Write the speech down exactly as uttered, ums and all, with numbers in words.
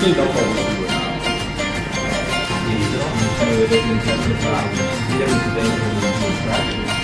Sì, dopo lo scrivo. Sì, però non c'è, non c'è altro fare. Vediamo se tengo un